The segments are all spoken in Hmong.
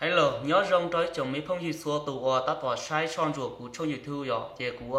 Hello, nyob zoo rau ib tsoom me phooj ywg txhua tus uas tab tom saib soj ntsuam kuv tshooj YouTube yom. Ces kuv,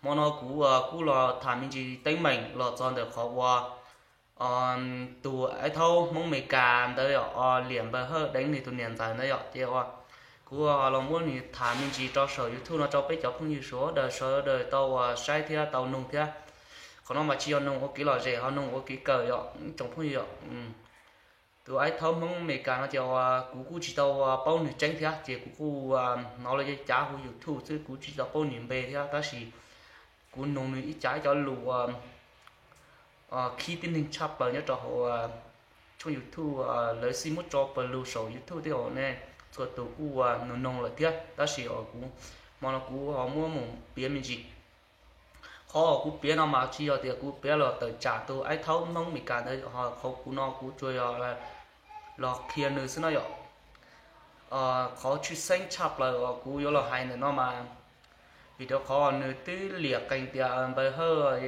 hmo no kuv kuj los tham me ntsis teeb meem los txog ntawm qhov uas tus Aib Thaub Hmoob Amelikas ntawd yom, liam Npawg Hawj deev nws tus niam ntxawm ntawd yom. Ces uas kuv los muab nws tham me ntsis rau saum YouTube no rau peb cov phooj ywg sawv daws sawv daws tau uas saib thiab tau noog thiab. Qhov no mas tsis yog noog ua kev lom zem, ho noog ua kev kawm yom ib tsoom phooj ywg yom. Tus Aib Thaub Hmoob Amelikas no ces uas kuv kuj tsis tau paub nws tseeb thiab, ces kuv kuj hnov lawv cav hauv YouTube xwb, kuv tsis tau paub nws npe thiab, tab sis kuv noog nws ib cov ib cov lus khib tib neeg tshaj plaws nyob rau hauv tshooj YouTube, lawv xij muab tso pawg lug saum YouTube thiab ne. Txhua tus kuj noog noog lawm thiab, tab sis uas kuv hmo no kuv ho muab mus piav me ntsis. Qhov kuv piav no mas tsis yog tias kuv piav los tawm tsam tus Aib Thaub Hmoob Amelikas ntawd, ho qhov kuv no kuv tsuas yog los qhia nws xwb no yom. Qhov tshwj xeeb tshaj plaws uas kuv yuav los hais ntawm no mas vim rau qhov nws twb liam qees tias Npawg Hawj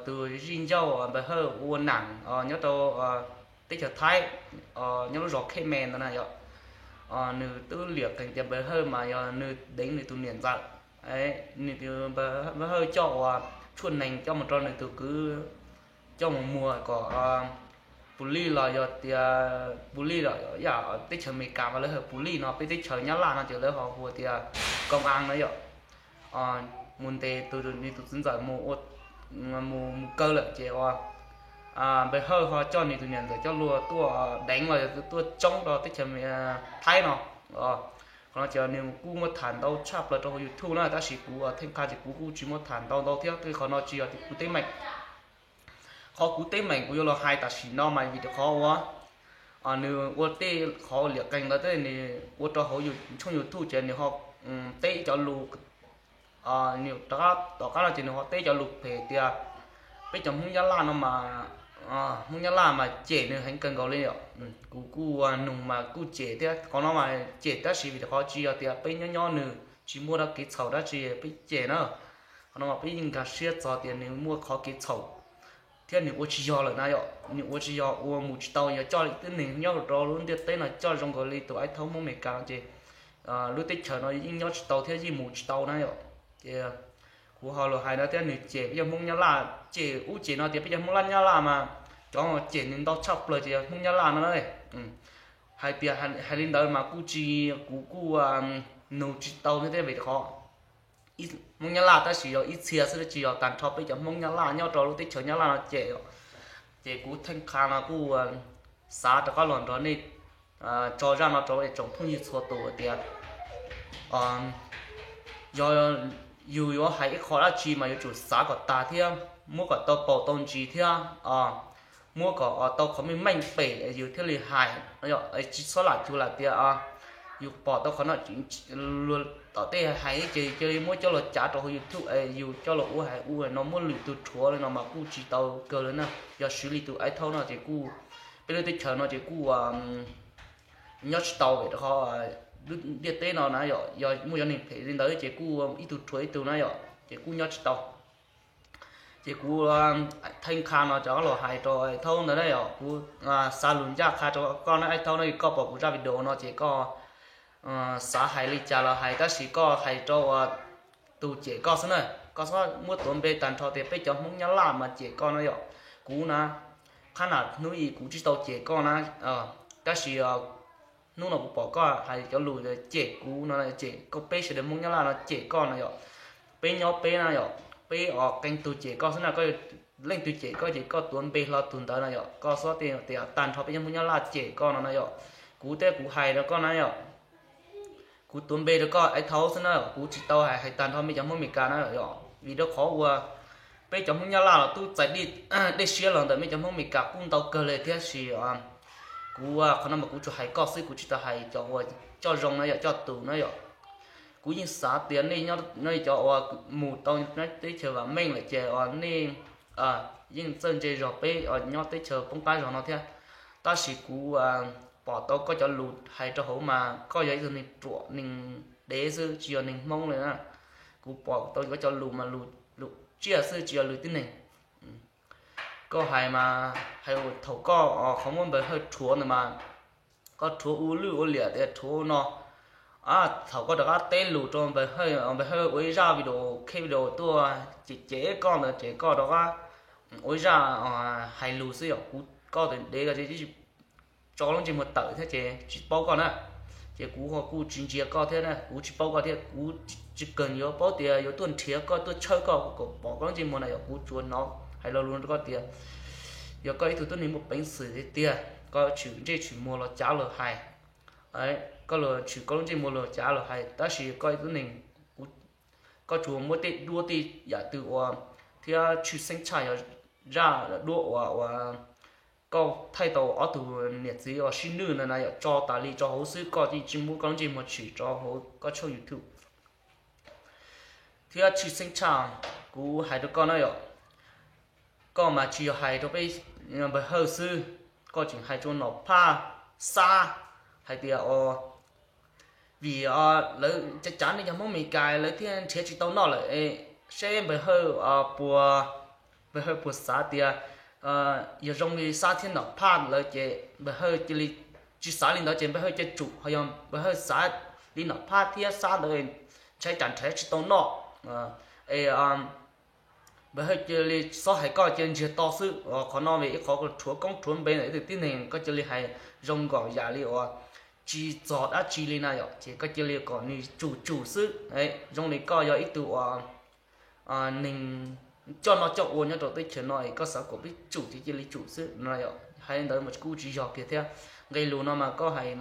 tus zij ncauj Npawg Hawj ua nam nyob rau teb chaws Thaib, nyob lub zos Khej Me ntawd na yom. Nws twb liam qees tias Npawg Hawj mas yog nws deev nws tus niam ntxawm, nws Npawg Hawj coj ua tshuaj nees coj mus rau nws tus kwv, coj mus muag kom pus lij los yog tias pus lij los yam teb chaws Amelikas mas lawv hais pus lij no, peb teb chaws Nyab Laj no ces lawv ho hu tias koo as no yom. Mus ntes tus nws tus txiv ntxawm mus ua, mus mus kaw lawm ces uas Npawg Hawj ho coj nws tus niam ntxawm coj luag tuaj deev los yog tuaj tsoob rau teb chaws Thaib no. Qhov no ces nws kuj muaj tham ntau tshaj plaws rau hauv YouTube na, tab sis kuv theej qha ces kuv kuj tsis muaj tham ntau ntau thiab, qhov no tsis yog kuv teeb meem. Qhov kuv teeb meem kuv yuav los hais tam sim no mas vim rau qhov uas nws ua tej qhov liam qees ntawd, tej nws ua rau hauv tshooj YouTube ces nws ho teb ib cov lus, nws tom qab no ces nws ho teb cov lus phem tias peb cov Hmoob Nyab Laj no mas, Hmoob Nyab Laj mas cem nws heev kawg nkaus li yom. Kuv kuj noog mas kuj cem thiab, qhov no mas cem tab sis vim rau qhov tsis yog tias peb nyob nyob nws tsis muaj dab kev txhaum dab tsi peb cem na. Qhov no mas peb yeej nkag siab txog tias nws muaj qhov kev txhaum thiab nws ua tsis yog lawm na yom. Nws ua tsis yog, ua mus tsis tau, yog coj li tib neeg nyob rau lub ntiaj teb no coj zoo nkaus li tus Aib Thaub Hmoob Amelikas no ces lub teb chaws no yeej nyob tsis tau thiab yeej mus tsis tau na yom. Ces kuv ho los hais no thiab, nws cem peb cov Hmoob Nyab Laj, cem ub cem no tias peb cov Hmoob Laj Nyab Laj mas cov cem nws ntau tshaj plaws ces yog Hmoob Nyab Laj no na. Hais tias hais li ntawd mas kuj tsis, kuv kuj nug tsis tau thiab vim qhov Hmoob Nyab Laj tab sis yog ib txhia xwb, tsis yog tag nrho peb cov Hmoob Nyab Laj nyob rau lub teb chaws Nyab Laj no cem. Ces kuv theej qha no kuj xav rov qab los nrog nej tso zaj no rau tsoom phooj ywg txhua tus tias yog yus yuav hais ib qho dab tsi mas yuav tsum xav kom tag thiab muab kom tau paus tau ntsis thiab muab kom tau qhov meej meej pem yus thiaj li hais. Tsis txhob lam cug lam tias yus pom tau qhov no, luag tom tej hais ces cia li muab coj los cav rau hauv YouTube es yus coj los ua hais ua no muab lwm tus rhuav li no mas kuj tsis tau kawg li na. Yog swv li tus Aib Thaub no ces kuj, peb lub teb chaws no ces kuj nyob tsis tau vim rau qhov ntiaj teb no na yom, yog muaj cov neeg phem li ntawd ces kuj ib tug rhuav ib tug na yom, ces kuj nyob tsis tau. Ces kuv theej qha no rov los hais rau Aib Thaub ntawd na yom, kuv xa lus ncaj qha rau koj na Aib Thaub na, koj pom kuv zaj video no ces koj xav hais li cas los hais, tab sis koj hais rau tus cem koj xwb na, koj txhob muab tuav npe tag nrho tias peb cov Hmoob Nyab Laj mas cem koj na yom. Kuv na, qhab nam hnub i kuv tsis tau cem koj na, tab sis hnub no kuv pom koj hais cov lus cem kuv no, cem koj, peb sawv daws Hmoob Nyab Laj no cem koj no yom. Peb nyob peb na yom, peb qee tug cem koj xwb na, koj leej twg cem koj ces koj tuav npe hlo tus ntawd na yom, koj txhob tias tag nrho peb cov Hmoob Nyab Laj cem koj no na yom. Kuv thiab kuv hais rau koj na yom, kuv tuav npe rau koj Aib Thaub xwb na, kuv tsis tau hais hais tag nrho peb cov Hmoob Amelikas na yom, vim rau qhov uas peb cov Hmoob Nyab Laj los tub txais dej siab los ntawm peb cov Hmoob Amelikas kuj ntau kawg li thiab sis kuv qhov no mas kuv tsuas hais koj xwb, kuv tsis tau hais cov uas coj zoo na yom, coj tus na yom. Kuv yeej xav tias nej cov uas mus tau teb chaws vam meej lawm ces nej yeej txawj ntse zog peb nyob teb chaws poob qab zog no thiab. Tab sis kuv pom tau koj cov lus hais rau hauv mas koj yog ib tug neeg ruam neeg dev xwb, tsis yog neeg Hmoob li na. Kuv pom tau koj cov lus mas lus tsiaj xwb, tsis yog lus tib neeg. Koj hais mas hais thaum koj qhov muab Npawg Hawj rhuav ntawd mas koj rhuav ua lwj ua liam tias rhuav ua no, Thaum koj rov qab teb lus rau npawg Hawj, npawg Hawj ua ib zaj video, qhib video tuaj ces, ces koj ntawd ces koj rov qab ua ib zaj hais lus xwb yom. Kuv, koj tus dev ko tso lub ntsej muag tawm thiab ces tsis paub koj na. Ces kuv kuj tsis ntsia koj thiab na, kuv tsis paub koj thiab, kuv tsis kawg yuav paub tias yuav tuaj nrhiav koj tuaj tshawb koj kom pom koj lub ntsej muag na yom. Kuv tsuas hnov hais lo lus rau koj tias yog koj ib tug tub neeg muaj peev xwm tiag tiag, koj tshwm ntsej tshwm muag los cav los hais, koj los tshwm koj lub ntsej muag los cav los hais, tab sis koj ib tug tub neeg, koj tsuas muab tej duab tej yam twg ua, thiab tshwj xeeb tshaj yog zaj duab uas, uas koj thaij tau ob tug niam txiv uas sib nwj na, yog tso tas li rau hauv xwb, koj yeej tsis muab koj lub ntsej muag tshwm rau hauv koj tshooj YouTube. Thiab tshwj xeeb tshaj, kuv hais rau koj na yom, koj mas tsis yog hais rau peb npawg Hawj xwb, koj tseem hais rau Nom Phaj, Xab, hais tias vim lawv cav cav nej cov Hmoob Amelikas lawv thiaj nrhiav tsis tau noj lawm, seb npawg Hawj puas, npawg Hawj puas xav tias yog zoo li Xab thiab Nom Phaj lawv ces npawg Hawj cia li, tsis xav li ntawd ces npawg Hawj cia tsum, ho yog npawg Hawj xav li Nom Phaj thiab Xab ntawd, ntshai tsam nrhiav tsis tau noj, es npawg Hawj cia li xob hais koj cia li ntsiag to xwb. Qhov no vim ib qhov rhuav koob rhuav npe ntawm ib tug tib neeg, koj cia li hais zoo nkaus yam li uas tsis txog dab tsi li na yom, ces koj cia li kom nws tsum tsum xwb. Zoo li koj yog ib tug uas neeg coj noj coj ua nyob rau teb chaws no es koj xav kom peb tsum ces cia li tsum xwb no yom. Hais li ntawd mas kuj tsis yog kiag thiab. Nqe lus no mas koj hais,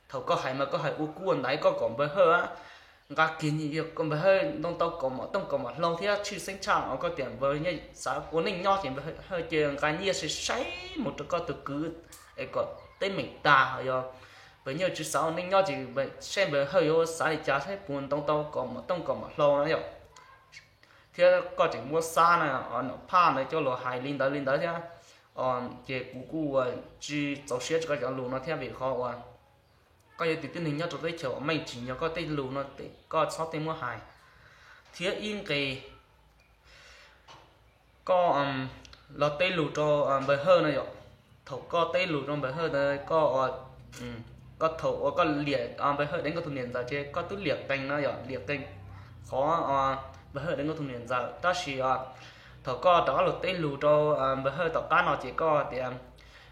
thaum koj hais mas koj hais ua kub ua ntaiv, koj kom npawg Hawj nqa kiag npawg Hawj ntoo tau kaum mom tooj kaum mom hlau thiab tshwj xeeb tshaj os, koj tias npawg Hawj xav ua neej nyob ces npawg Hawj cia nqa nyiaj sai sai mus rau koj tus kwv es kom teeb meem tag. Yog npawg Hawj tsis xav ua neej nyob ces saib npawg Hawj yuav xav li cas thiab puas ntoo tau kaum mom tooj kaum mom hlau na yom. Thiab koj tseem muab Xab na, Nom Phaj ntawd coj los hais li ntawd li ntawd thiab, ces kuv kuj ua tsis txaus siab rau koj cov lus no thiab, vim qhov uas koj yog tus tib neeg nyob rau teb chaws uas meej tsim nyog koj tej lus no koj txhob tej muab hais. Thiab ib nqe koj los teb lus rau npawg Hawj no yom, thaum koj teb lus rau npawg Hawj ntawd, koj, koj thaum uas koj liam npawg Hawj deev koj tus niam ntxawm ces koj twb liam qees no yom, liam qees qhov npawg Hawj deev koj tus niam ntxawm, tab sis thaum koj rov qab los teb lus rau npawg Hawj tom qab no ces koj tias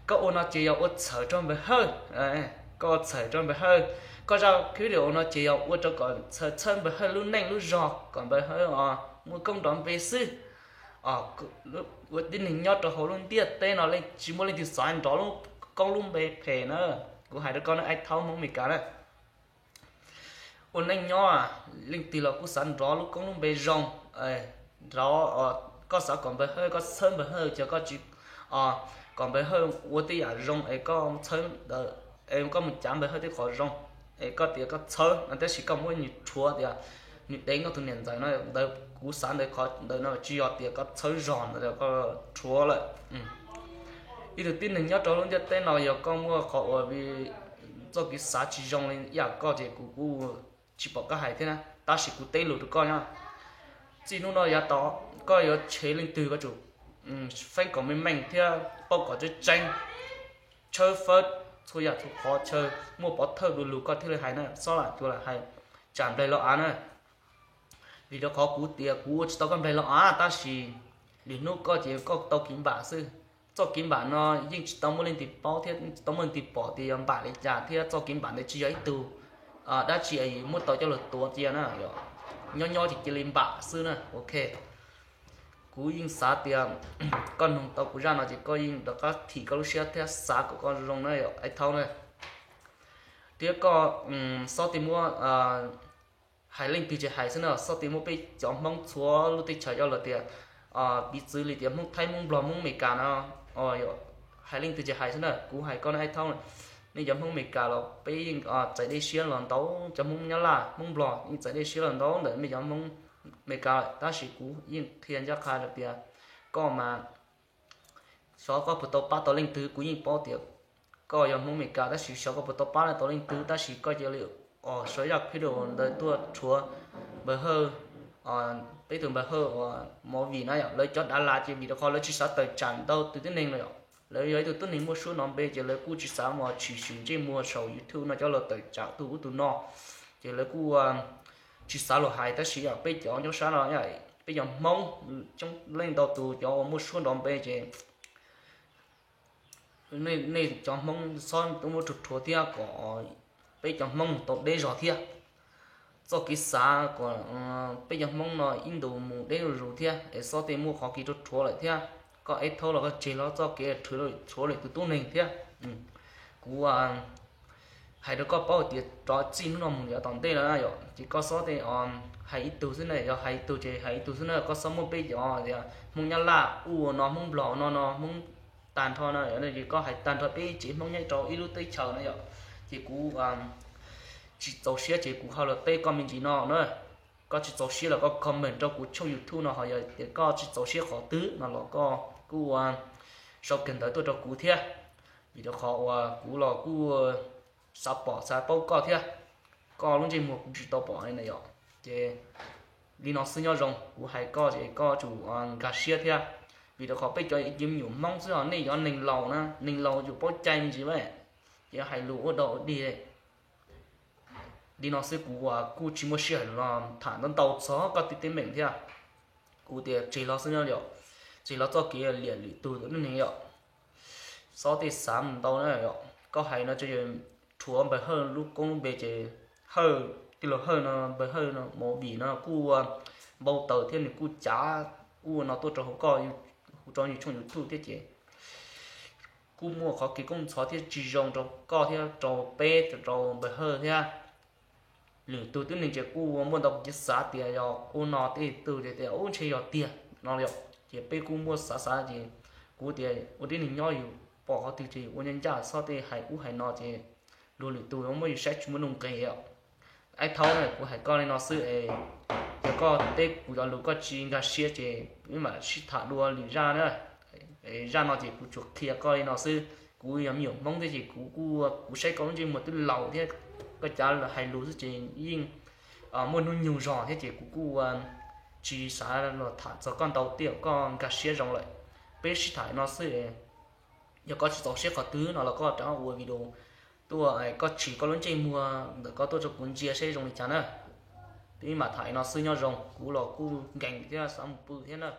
koj ua no ces yog ua txhawm rau npawg Hawj, koj ua txhawm rau npawg Hawj, koj zaj clip video no ces yog ua rau kom txhawb npawg Hawj lub neej lub zog kom npawg Hawj muaj koob nrov npe xwb. Ua tib neeg nyob rau hauv lub ntiaj teb no leej tsis muaj leej twg xav nrov lub koob lub npe phem na. Kuv hais rau koj na, Aib Thaub Hmoob Amelikas na, ua neej nyob leej twg los kuj xav nrov lub koob lub npe zoo. Nrov, koj xav kom npawg Hawj, koj txhawb npawg Hawj ces koj tsis, kom npawg Hawj ua tej yam zoo es koj txhawb ntawd, es koj mus cav npawg Hawj tej qhov zoo es koj tias koj txhawb no, tab sis koj muab nws rhuav tias nws deev koj tus niam ntxawm no ntawd, kuv xav ntawd qhov ntawd no tsis yog tias koj txhawb zog ntawd, koj rhuav lawm. Ib tug tib neeg nyob rau lub ntiaj teb no yog koj muaj qhov uas txoj kev xav tsis zoo li ib yam koj ces kuv kuj tsis pom koj hais thiab na, tab sis kuv teb lus rau koj nyob. Txij hnub no yav tod koj yuav tshev leej twg koj tsum feeb kom meej meej thiab paub kom tseeb tseeb, tshawb fawb txhua yam txhua qhov chaw, muaj pov thawj du lug koj thiaj li hais na, xob lam cuav lam hais tsam nplaig los av na. Vim rau qhov kuv tias kuv ua tsis tau koj nplaig los av, tab sis lwm hnub koj ces koj tau kev npam xwb. Txoj kev npam no yeej tsis tau muaj leej twg paub thiab tsis tau muaj leej twg pom tias yog npam li cas thiab txoj kev npam ntawd tsis yog ib tug dab tsi muab tau coj los tuav cia na, nyob nyob ces cia li npam xwb na. Ok, kuv yeej xav tias koj noog tau kuv zaj no ces koj yeej rov qab thim koj lub siab thiab xav kom koj zoo na yom, Aib Thaub na. Thiab koj xob tig muab hais leej twg ces hais xwb na, xob tig muab peb cov Hmoob txhua lub teb chaws coj los tias piv txwv li tias Hmoob Thaib, Hmoob Nplog, Hmoob Amelikas no, hais leej twg ces hais xwb na. Kuv hais koj na Aib Thaub, nej cov Hmoob Amelikas los peb yeej txais dej siab los ntau, cov Hmoob Nyab Laj, Hmoob Nplog yeej txais dej siab los ntau ntawm nej cov Hmoob Amelikas lawm, tab sis kuv yeej qhia ncaj qha rau tias koj mas xyov koj puas tau pab tau leej twg, kuv yeej paub tias koj yog Hmoob Amelikas tab sis xyov koj puas tau pab tau leej twg, tab sis koj cia li os sau zaj video ntawd tuaj rhuav npawg Hawj, peb tus npawg Hawj uas movie na yom. Lawv cov dav las ces vim rau qhov lawv tsis xav tawm tsam ntau tus tib neeg no yom, lawv yog ib tug tib neeg muaj suab no npe ces lawv kuj tsis xav mus tshwm sim ntsej muag saum YouTube no coj los tawm tsam tus ub tus no. Ces lawv kuj tsis xav los hais, tab sis yog peb cov nyob sab no, peb cov Hmoob coob leej ntau tus cov uas muaj suab nrov npe ces nej cov Hmoob txhob tuaj muab rhuav rhuav thiab kom peb cov Hmoob tau deb zog thiab. Txoj kev xav kom peb cov Hmoob no ib ntus mus deb zuj zus thiab es txhob tej muaj qhov kev rhuav rhuav lawm thiab. Koj ib thaub los koj tseg los txoj kev rhuav lwm tus tub neeg thiab. Kuv hais rau koj paub tias rov txij hnub no mus yav tom ntej no yom, ces koj txhob tej hais ib tug xwb na, yog hais ib tug ces hais ib tug xwb na, koj txhob muab peb cov tias Hmoob Nyab Laj ua no, Hmoob Nplog no no, Hmoob tag nrho no ces koj hais tag nrho peb tsev Hmoob nyob rau ib lub teb chaws no yom. Ces kuv tsis txaus siab ces kuv ho los teb koj me ntsis no na. Koj tsis txaus siab los koj comment rau kuv tshooj YouTube no, ho yog tias koj tsis txaus siab qhov twg no los koj kuj ua sau kawg ntawv tuaj rau kuv thiab, vim rau qhov uas kuv los kuj xav pom xav paub koj thiab, koj lub ntsej muag kuv tsis tau pom li na yom. Ces li no xwb nyob zoo, kuv hais koj ces koj tsum nkag siab thiab, vim rau qhov peb cov me nyuam Hmoob xwb os, nej cov neeg laus na, neeg laus yuav paub cai me ntsis mas, ces hais lus ua dog ua dig. Li no xwb kuv kuj tsis muaj sij hawm los tham ntau ntau txog koj tej teeb meem thiab. Kuv tias tseg los xwb no yom, tseg los txoj kev liam lwm tus tus neeg yom. Txhob tej xav mus ntau na yom, koj hais no ces rhuav Npawg Hawj lub koob lub npe ces Hawj, tij laug Hawj no, Npawg Hawj no movie no kuj ua npau taws thiab nws kuj cav ua no tuaj rau hauv koj, hu rau yus tshooj YouTube thiab ces kuj muaj qhov kev koob ntxhov thiab tsis zoo rau koj thiab rau peb rau Npawg Hawj thiab. Lwm tus tib neeg ces kuj ua npau taws, kuv xav tias yog ua no tej tug ces tias ub ntshe yog tiag no yom, ces peb kuj muaj xav xav ces kuv tias ua tib neeg nyob yus pom qhov twg ces ua ncaj ncaj, txhob tej hais ub hais no ces luag lwm tus muab yus saib tsis muaj nuj nqis os. Ib thaub na kuv hais koj li no xwb es yog koj teb kuv cov lus koj tsis nkag siab ces wb mam sib tham dua lwm zaj na. Zaj no ces kuv tsuas qhia koj li no xwb, kuv yog me nyuam Hmoob thiab ces kuv kuj, kuv saib koj lub ntsej muag twb laus thiab, koj cav hais lus xwb ces yeej muaj hnub nyoog zog thiab ces kuv kuj tsis xav los tham txog koj ntau, twb yog koj nkag siab zoo lawm. Peb sib tham no xwb, yog koj tsis txaus siab qhov twg no los koj rov ua video tuaj, koj tsim koj lub ntsej muag ntawm koj tuaj rau kuv ntsia seb zoo li cas na. Peb mam tham li no xwb nyob zoo, kuv los kuj nkees thiab xav mus pw thiab na.